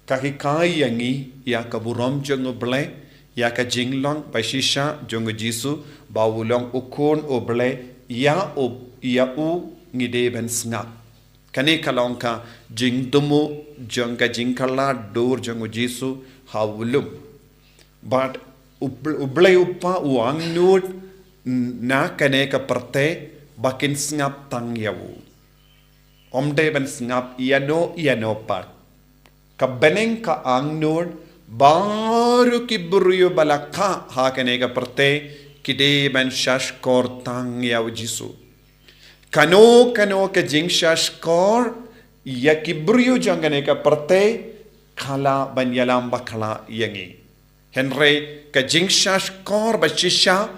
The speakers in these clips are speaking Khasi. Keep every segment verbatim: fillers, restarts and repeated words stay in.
Ka hikai ïa ngi ïa ka burom jong U Blei, ïa ka jinglong ba shisha jong U Jisu, ba u long U Khun U Blei, ïa u, ïa u ngi dei ban sngap. Kane ka long ka jingthmu jong ka jingkylla dur jong U Jisu ha u lum. Bad U Bl-, U Blei U Kpa u angnud na kane ka pyrthei ba kin sngap tang ïa u. Ym dei ban sngap ïano ïano pat. Ka bneng ka angnud, baroh ki briew ba la kha ha kane ka pyrthei ki dei ban shahshkor tang ïa U Jisu. Kano kano ka jingshahshkor ïa ki briew jong kane ka pyrthei ka lah ban ïalam bakla ïa ngi. Hynrei ka jingshahshkor ba shisha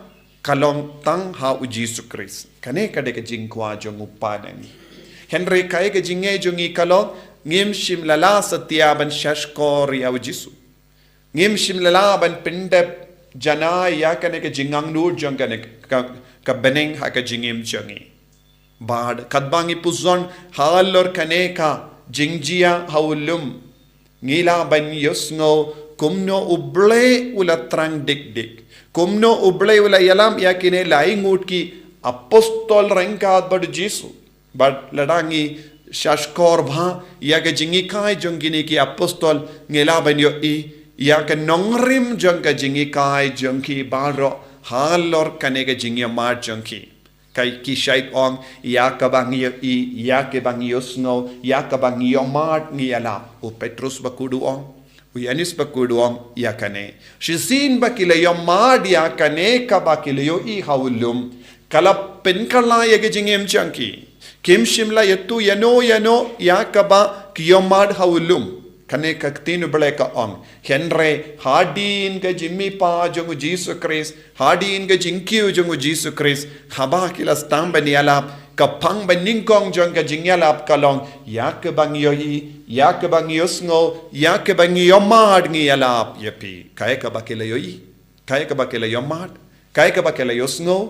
ka long tang ha U Jisu Khrist. Kane ka dei ka jingkwah jong U Kpa na ngi. Hynrei kaei ka jingeh jong ngi ka long, ngim shym la lah satia ban shahshkor ïa U Jisu. Ngim shym la lah ban pyndep janai ïa kane ka jingangnud jong kane ka, ka bneng ha ka jingim jong ngi. Bad katba ngi pyrshang halor kane ka jingjia ha u lum, ngi lah ban ïohsngew kumno U Blei u la thrang dik dik. Kumno U Blei u la ïalam ïa kine lai ngut ki apostol ryngkat bad U Jisu. Bad lada ngi shahshkor bha ïa ka jinghikai jong kine ki apostol, ngi lah ban ïohi ïa ka nongrim jong ka jinghikai jong ki baroh halor kane ka jingïamad jong ki. Kaei ki shait ong, ïa kaba ngi ïohi, ïa kaba ngi ïohsngew, ïa kaba ngi ïamad ngi ïalap. U Petrus ba kut u ong, u Ïoannis ba kut u ong ïa kane. Shisien ba ki la ïamad ïa kane kaba ki la ïohi ha u lum, ka la pynkylla ïa ka jingim jong ki. Kim shym la ïathuh ïano ïano ïa kaba ki ïamad ha u lum. Kane ka ktien U Blei ka ong. Hynrei hadien ka jingmihpat jong U Jisu Khrist, hadien ka jingkiew jong U Jisu Khrist, haba ki la sdang ban ïalap, ka phang banyngkong jong ka jingïalap ka long, ïa kaba ngi ïohi, ïa kaba ngi ïohsngew, ïa kaba ngi ïamad ngi ïalap ïa phi. Kaei kaba ki la ïohi, kaei kaba ki la ïamad, kaei kaba ki la ïohsngew,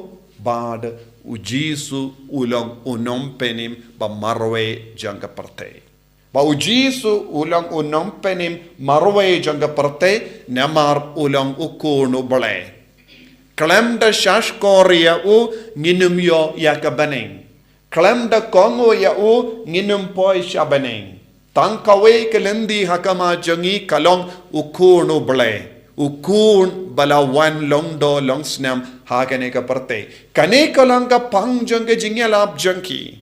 bad U Jisu u long U Nongpynim ba marwei jong ka pyrthei. Ba U Jisu u long U Nongpynim marwei jong ka pyrthei, namar u long U Khun U Blei. Khlem da shahshkor ïa u, ngin ym ïoh ïa ka bneng. Khlem da kohnguh ïa u, ngin ym poi sha bneng. Tang kawei ka lynti ha khmat jong ngi ka long U Khun U Blei. U Khun ba la wan long doh long snam ha kane ka pyrthei. Kane ka long ka phang jong ka jingïalap jong ki.